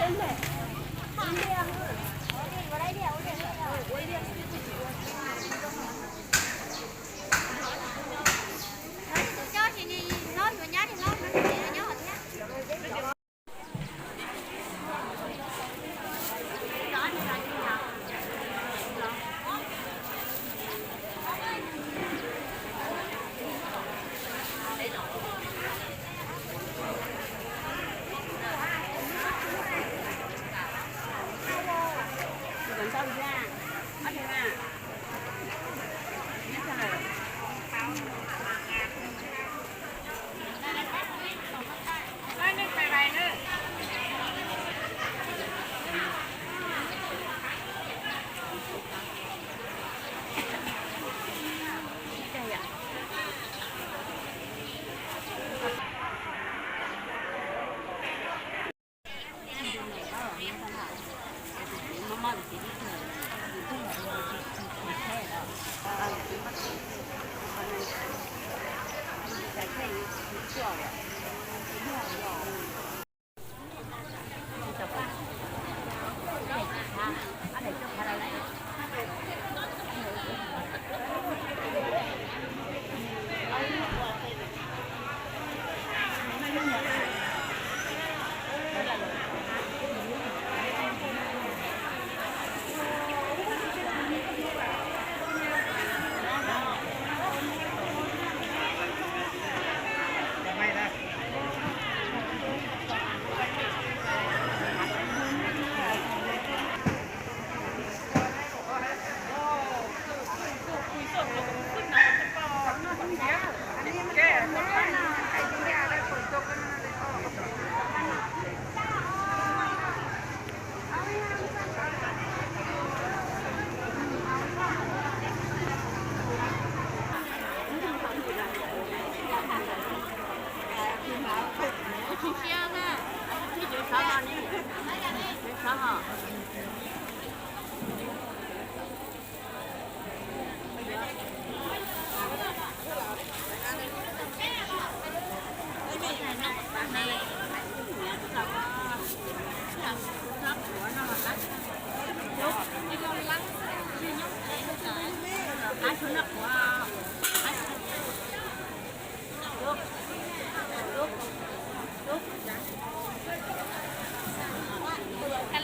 Koj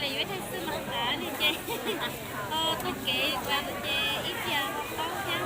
li yuav ib thaij xwb mas tas li ces, o, taug kev tas ces ib tiag ho paub thiab.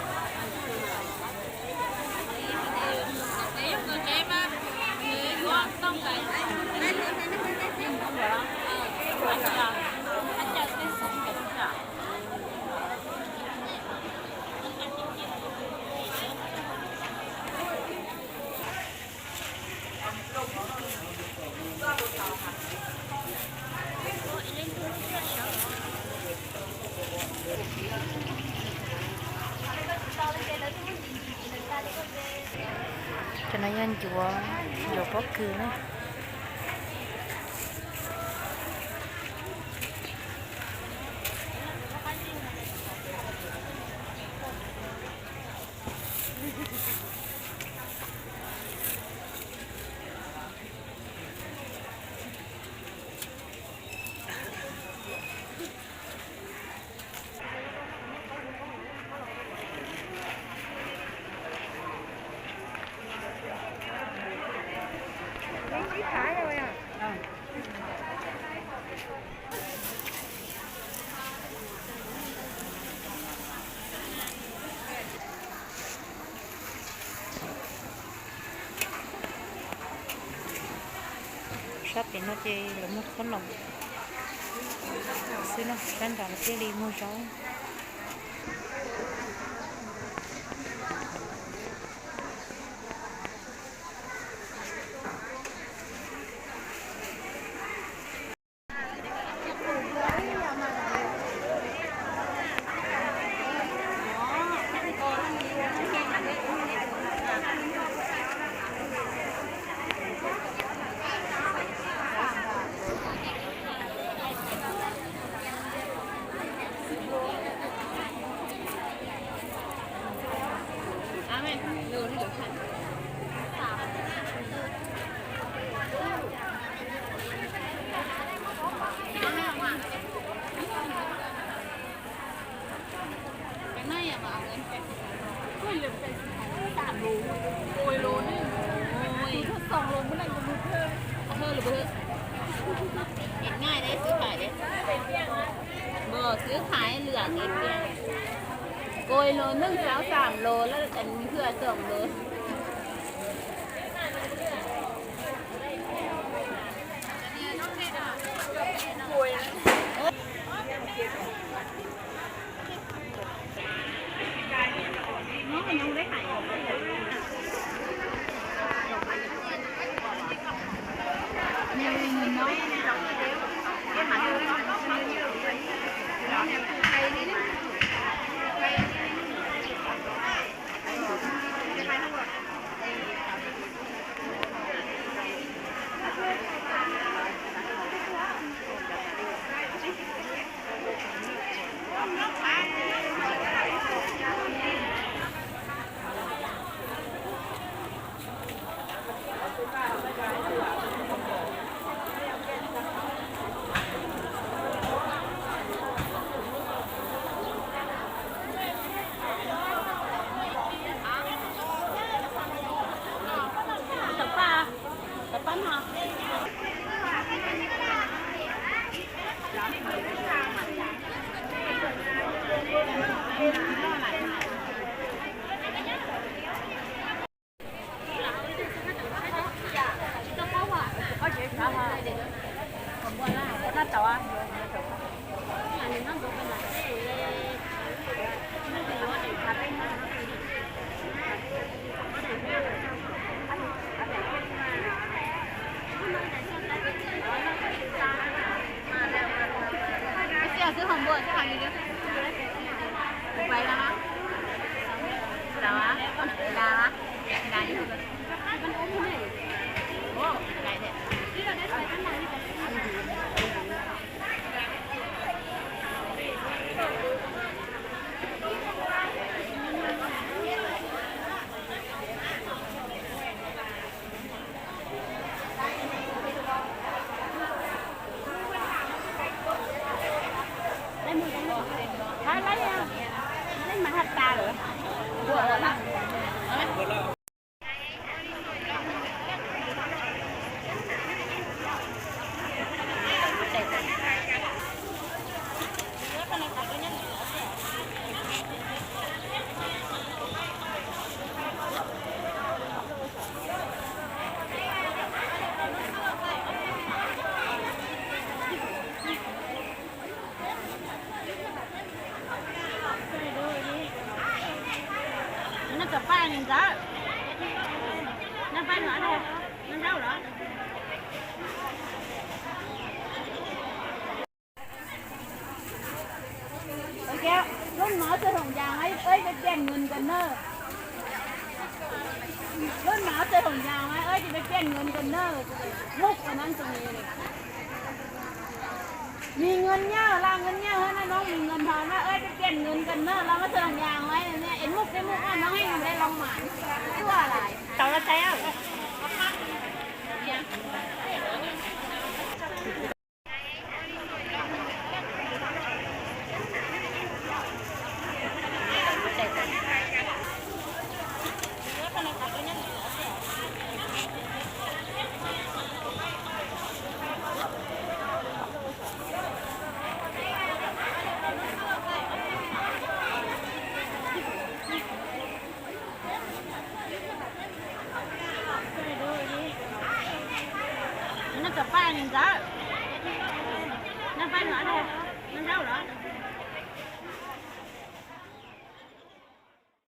Cov no yog ncuav, ncuav pob kws na. Sab pem no ces lawv muag qhob noom xwb na, sab nrad lawv thiaj li muag zaub. Xwb hais lwm tiag tiag, koi los neej xav xam los lawm, hwj txoom los. Rút máu cho Hồng Giàng ấy, ới cho tiền người cần nơ. Rút máu cho Hồng Giàng ấy, ới cho tiền người cần nơ. Múc vào nắng tụi mình. Mì ngân nhá, làm ngân nhá, hơi nó nóng mì ngân thôi, nó ới cho tiền người cần nơ, làm cho Hồng Giàng ấy, nè, em múc cái múc ăn nó ngay mà đây lòng mặn. Chua lại. Tao nó téo. Noj cov paj ni ntxawm. Noj paj no, noj zaub los?